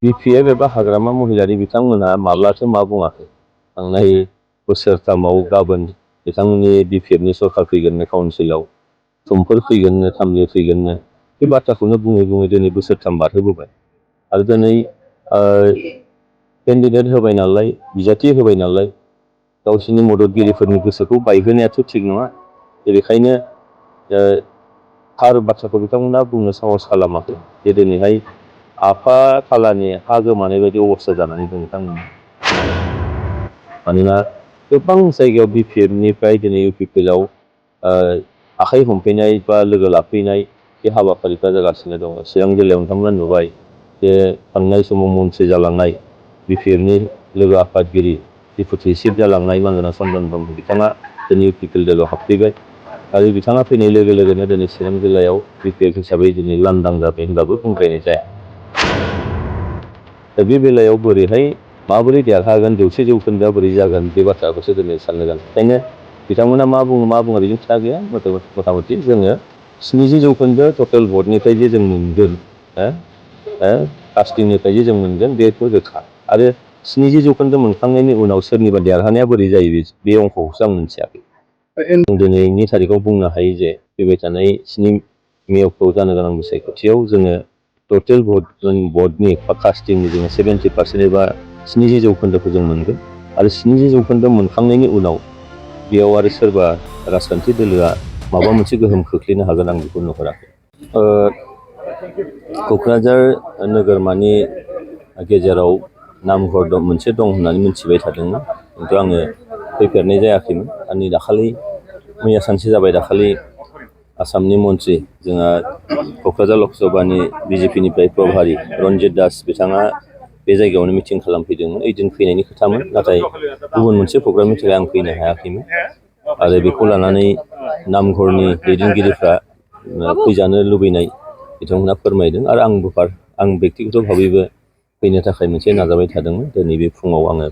BPF एबा हाग्रामा महिलारि बिथांमोनहा माब्लाथो मा बुङाखै थांनाय बोसोरथामाव गाबोन बिथांमोननि बिपिएफनि सरकार फैगोननो काउन्सिलाव समफोर फैगोननो थामजि फैगोननो बे बाथ्राखौनो बुङै बुङै दिनै बोसोरथाम बारहोबोबाय आरो दिनै केन्डिडेट होबाय नालाय बिजाथि होबाय नालाय गावसिनि मददगिरिफोरनि गोसोखौ बायहोनायाथ' थिग नङा बेनिखायनो थार बाथ्राखौ बिथांमोना बुंनो साहस खालामाखै जे दिनैहाय आफा थालानि हा गोमानाय बायदि अबस्था जानानै दं बिथांमोना मानोना गोबां जायगायाव बिपिएफनिफ्राय दिनै इउपिपिएलआव आखाइ हमफैनाय बा लोगो लाफैनाय बे हाबाफारिफ्रा जागासिनो दङ चिरां जिल्लायाव नोंथांमोना नुबाय जे थांनाय समाव मन्थ्रि जालांनाय बिपिएफनि लोगो आफादगिरि डिपुटि चिफ जालांनाय मानगोनां चन्दन ब्रह्म बिथाङा दिनै इउपिपिएल दलाव हाबफैबाय आरो बिथाङा फैनाय लोगो लोगोनो दिनै चिरां जिल्लायाव बिपिएफ हिसाबै दिनै लांदां जाबाय होनबाबो बुंद्रायनाय जाया। दा बे बेलायाव बोरैहाय माबोरै देरहागोन 100% बोरै जागोन बे बाथ्राखौसो दिनै साननो गोनां ओंखायनो बिथांमोना मा बुङा बेजों खोथा गैया मथा मथि जोङो 70% टटेल भटनिफ्राय जे जों मोनगोन कास्टिंनिफ्राय जे जों मोनगोन बेखौ रोखा आरो 70% मोनखांनायनि उनाव सोरनिबा देरहानाया बोरै जायो बे अंखखौसो आं मिथियाखै। जों दिनैनि थारिखआव बुंनो हायो जे फैबाय थानाय 7 मे अक्ट'आव जानो गोनां बिसायख'थियाव जोङो टटेल भटनि बा कास्टिंनि जोङो 70% एबा 70% जों मोनगोन आरो 70% मोनखांनायनि उनाव बेयाव आरो सोरबा राजखान्थि दोलोआ माबा मोनसे गोहोम खोख्लैनो हागोन आं बेखौ नुहुराखै। क'क्राझार नोगोरमानि गेजेराव नामघर मोनसे दं होननानै मिथिबाय थादोंमोन खिन्थु आङो फैफेरनाय जायाखैमोन आरो नै दाखालि मैया सानसे जाबाय दाखालि आसामनि मन्थ्रि जोंहा क'क्राझार लक सभानि बिजेपिनिफ्राय प्रभारि रन्जित दास बिथाङा बे जायगायावनो मिटिं खालामफैदोंमोन ओइदिन फैनायनि खोथामोन नाथाय गुबुन मोनसे प्रग्रामनि थाखाय आं फैनो हायाखैमोन आरो बेखौ लानानै नामघरनि दैदेनगिरिफ्रा फैजानो लुबैनाय बिथांमोनहा फोरमायदों आरो आं बेक्तिगत भाबैबो फैनो थाखाय मोनसे नाजाबाय थादोंमोन दिनै बे फुङाव आङो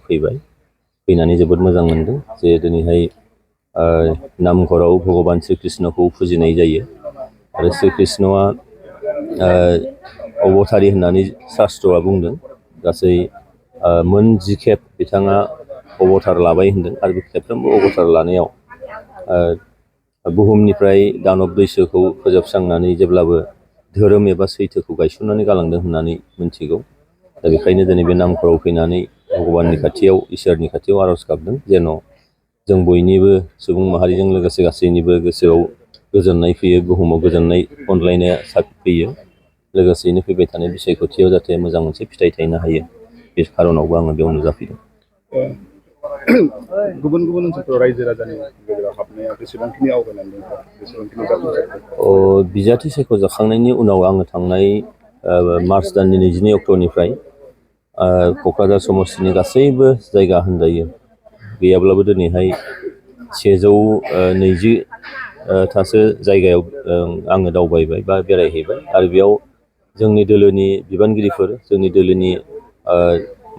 फैनानै जोबोद मोजां मोनदों जे दिनैहाय नामघराव भगबान श्री कृष्णखौ फुजिनाय जायो आरो श्री कृष्णआ अबतारि होननानै शास्त्रआ बुंदों गासै मोन 10 खेब बिथाङा अबतार लाबाय होनदों आरो बे खेबफ्रोमबो अबतार लानायाव बुहुमनिफ्राय दानब दैसोखौ फोजोबस्रांनानै जेब्लाबो धोरोम एबा सैथोखौ गायसननानै गालांदों होननानै मिथिगौ दा बेखायनो दिनै बे नामघराव फैनानै भगबाननि खाथियाव इसोरनि खाथियाव आर'ज गाबदों जेन' जों बयनिबो सुबुं माहारिजों लोगोसे गासैनिबो गोसोआव गोजोननाय फैयो बुहुमाव गोजोननाय अनलायनाया फैयो लोगोसेयैनो फैबाय थानाय बिसायख'थियाव जाहाथे मोजां मोनसे फिथाइ थायनो हायो बे खार'नावबो आङो बेयाव नुजाफैदों। गुबुन गुबुन ओनसोलफोराव रायजो राजानि गेजेराव हाबनाया बेसेबांखिनि आवगायनानै दं बेसेबांखिनि जाफुंसारदों? बिजाथि सायख'जाखांनायनि उनाव आङो थांनाय मार्च दाननि 22 अक्ट'निफ्राय क'क्राझार समस्तिनि गासैबो जायगा होनजायो गैयाब्लाबो दिनैहाय 120 थासो जायगायाव आङो दावबायबाय बा बेरायहैबाय आरो बेयाव जोंनि दोलोनि बिबानगिरिफोर जोंनि दोलोनि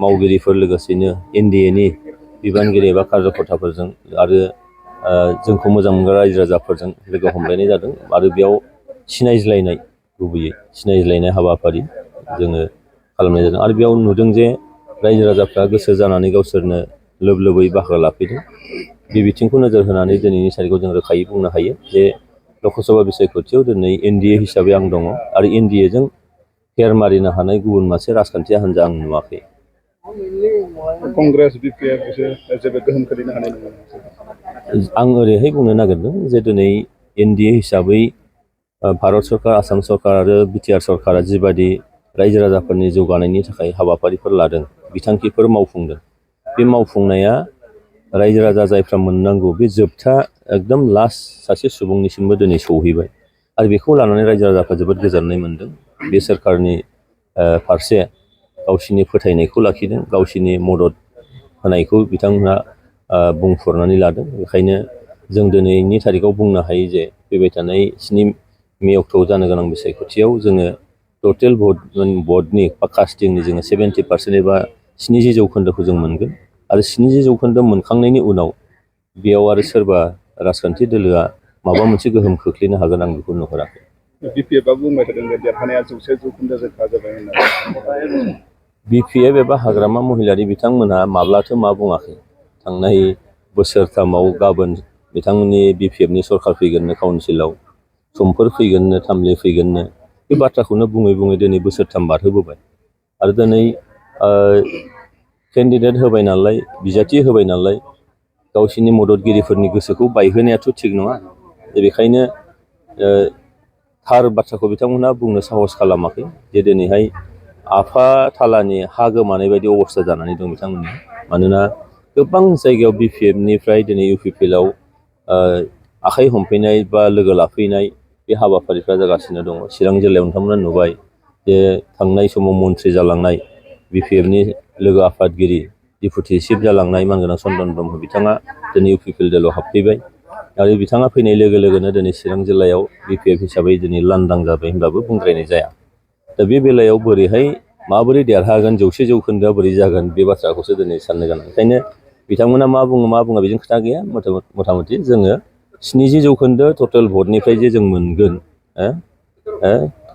मावगिरिफोर लोगोसेनो NDA-नि बिबानगिरि एबा कार्यकर्ताफोरजों आरो जोंखौ मोजां मोनग्रा रायजो राजाफोरजों लोगो हमलायनाय जादों आरो बेयाव सिनायज्लायनाय गुबैयै सिनायज्लायनाय हाबाफारि जोङो खालामनाय जादों आरो बेयाव नुदों जे रायजो राजाफ्रा गोसो जानानै गावसोरनो लोब लोबै बाहागो लाफैदों बे बिथिंखौ नोजोर होनानै दिनैनि थारिखआव जों रोखायै बुंनो हायो जे लकसभा बिसायख'थियाव दिनै NDA हिसाबै आं दङ आरो NDA-जों फेर मारिनो हानाय गुबुन मोनसे राजखान्थि हान्जा आं नुवाखै। कंग्रेस BPF बिसोर जेबो गोहोम खोलैनो हानाय नङा? आं ओरैहाय बुंनो नागिरदों जे दिनै NDA हिसाबै भारत सरकार आसाम सरकार आरो BTR सरकारा जिबादि रायजो राजाफोरनि जौगानायनि थाखाय हाबाफारिफोर लादों बिथांखिफोर मावफुंदों बे मावफुंनाया रायजो राजा जायफ्रा मोननांगौ बे जोबथा एकदम लास्ट सासे सुबुंनिसिमबो दिनै सौहैबाय आरो बेखौ लानानै रायजो राजाफ्रा जोबोद गोजोननाय मोनदों बे सोरखारनि फारसे गावसिनि फोथायनायखौ लाखिदों गावसिनि मदद होनायखौ बिथांमोनहा बुंफोरनानै लादों बेखायनो जों दिनैनि थारिखआव बुंनो हायो जे फैबाय थानाय 7 मे अक्ट'आव जानो गोनां बिसायख'थियाव जोङो टटेल भटनि बा कास्टिंनि जोङो 70% एबा 70% जों मोनगोन आरो 70% मोनखांनायनि उनाव बेयाव आरो सोरबा राजखान्थि दोलोआ माबा मोनसे गोहोम खोख्लैनो हागोन आं बेखौ नुहुराखै। BPF-आ बुंबाय थादों देरहानाया 100% रोखा जाबाय होननानै BPF एबा हाग्रामा महिलारि बिथांमोनहा माब्लाथो मा बुङाखै। थांनाय बोसोरथामाव गाबोन बिथांमोननि BPFनि सरखार फैगोननो काउन्सिलाव, समफोर फैगोननो, थामले फैगोननो, बे बाथ्राखौनो बुङै बुङै दिनै बोसोरथाम बारहोबोबाय। आरो दिनै केन्डिडेट होबाय नालाय, बिजाथि होबाय नालाय, गावसिनि मददगिरिफोरनि गोसोखौ बायहोनायाथ' थिग नङा। बेखायनो थार बाथ्राखौ बिथांमोनहा बुंनो साहस खालामाखै जे दिनैहाय आफाथालानि हा गोमानाय बायदि अबस्था जानानै दं बिथांमोनहा। मानोना गोबां जायगायाव BPFनिफ्राय दिनै UPPLआव आखाइ हमफैनाय बा लोगो लाफैनाय बे हाबाफारिफ्रा जागासिनो दङ। चिरां जिल्लायाव नोंथांमोना नुबाय जे थांनाय समाव मन्थ्रि जालांनाय BPFनि लोगो आफादगिरि डिपुटि चिफ जालांनाय मानगोनां चन्दन ब्रह्म बिथाङा दिनै UPPL दलाव हाबफैबाय। आरो बिथाङा फैनाय लोगो लोगोनो दिनै चिरां जिल्लायाव BPF हिसाबै दिनै लांदां जाबाय होनब्लाबो बुंद्रायनाय जाया। दा बे बेलायाव बोरैहाय माबोरै देरहागोन, 100% बोरै जागोन, बे बाथ्राखौसो दिनै साननो गोनां। ओंखायनो बिथांमोना मा बुङो मा बुङा बेजों खोथा गैया। मथा-मथि जोङो 70% टटेल भटनिफ्राय जे जों मोनगोन,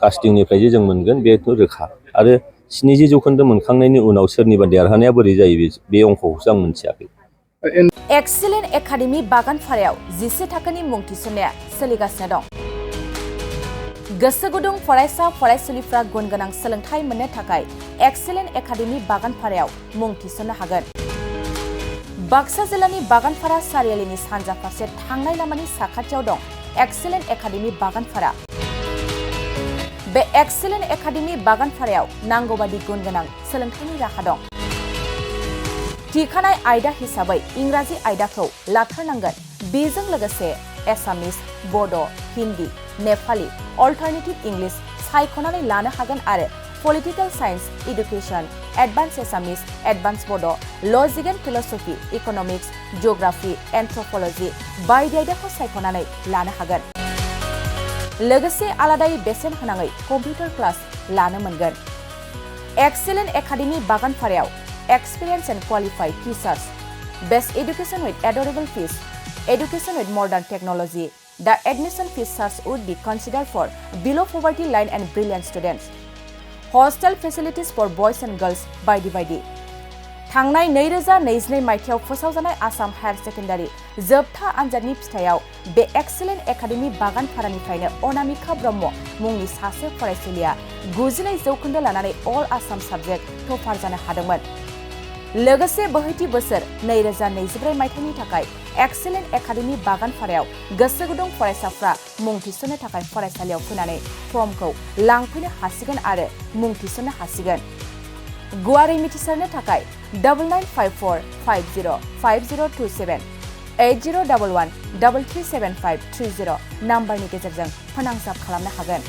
कास्टिंनिफ्राय जे जों मोनगोन बेथ' रोखा। आरो 70% मोनखांनायनि उनाव सोरनिबा देरहानाया बोरै जायो बे अंखखौसो आं मिथियाखै। एक्सेलेन्ट एकाडेमि बागानपारायाव 10 थाखोनि मुं थिसननाया सोलिगासिनो दं। गोसो गुदुं फरायसा फरायसुलिफ्रा गुन गोनां सोलोंथाइ मोननो थाखाय एक्सेलेन्ट एकाडेमि बागानपारायाव मुं थिसननो हागोन। बाक्सा जिल्लानि बागानपारा सारियालिनि सानजा फारसे थांनाय लामानि साखाथियाव दं एक्सेलेन्ट एकाडेमि बागानपारा। बे एक्सेलेन्ट एकाडेमि बागानपारायाव नांगौबादि गुन गोनां सोलोंथाइनि राहा दं। थिखानाय आयदा हिसाबै इंराजि आयदाखौ लाथारनांगोन। बेजों लोगोसे एसामिस, बड', हिन्दी, नेपाली, अल्टारनेटिभ इंलिश सायख'नानै लानो हागोन आरो पलिटिकेल साइन्स, इडुकेसन, एडभान्स एसामिस, एडभान्स बड', लजिक एन्ड फिलसफी, इकनमिक्स, जिअग्राफी, एन्थ्रपलजि बायदि आयदाखौ सायख'नानै लानो हागोन। लोगोसे आलादायै बेसेन होनाङै कम्पिउटार क्लास लानो मोनगोन। एक्सेलेन्ट एकाडेमि बागानपारायाव experienced and qualified teachers, best education with adorable fees, education with modern technology. The admission fees would be considered for below poverty line and brilliant students. Hostel facilities for boys and girls बायदि। थांनाय 2022 मायथाइयाव फोसावजानाय Assam higher secondary जोबथा आनजादनि फिथाइयाव बे excellent academy बागानपारानिफ्रायनो Anamika Brahma मुंनि सासे फरायसुलिया 92% लानानै अल आसाम साबजेक्ट टपार जानो हादोंमोन। लोगोसे बोहैथि बोसोर 2024 मायथाइनि थाखाय एक्सेलेन्ट एकाडेमि बागानपारायाव गोसो गुदुं फरायसाफ्रा मुं थिसननो थाखाय फरायसालियाव फैनानै फर्मखौ लांफैनो हासिगोन आरो मुं थिसननो हासिगोन। गुवारै मिथिसारनो थाखाय 9954505027 8011337530 नाम्बारनि गेजेरजों फोनांजाब खालामनो हागोन।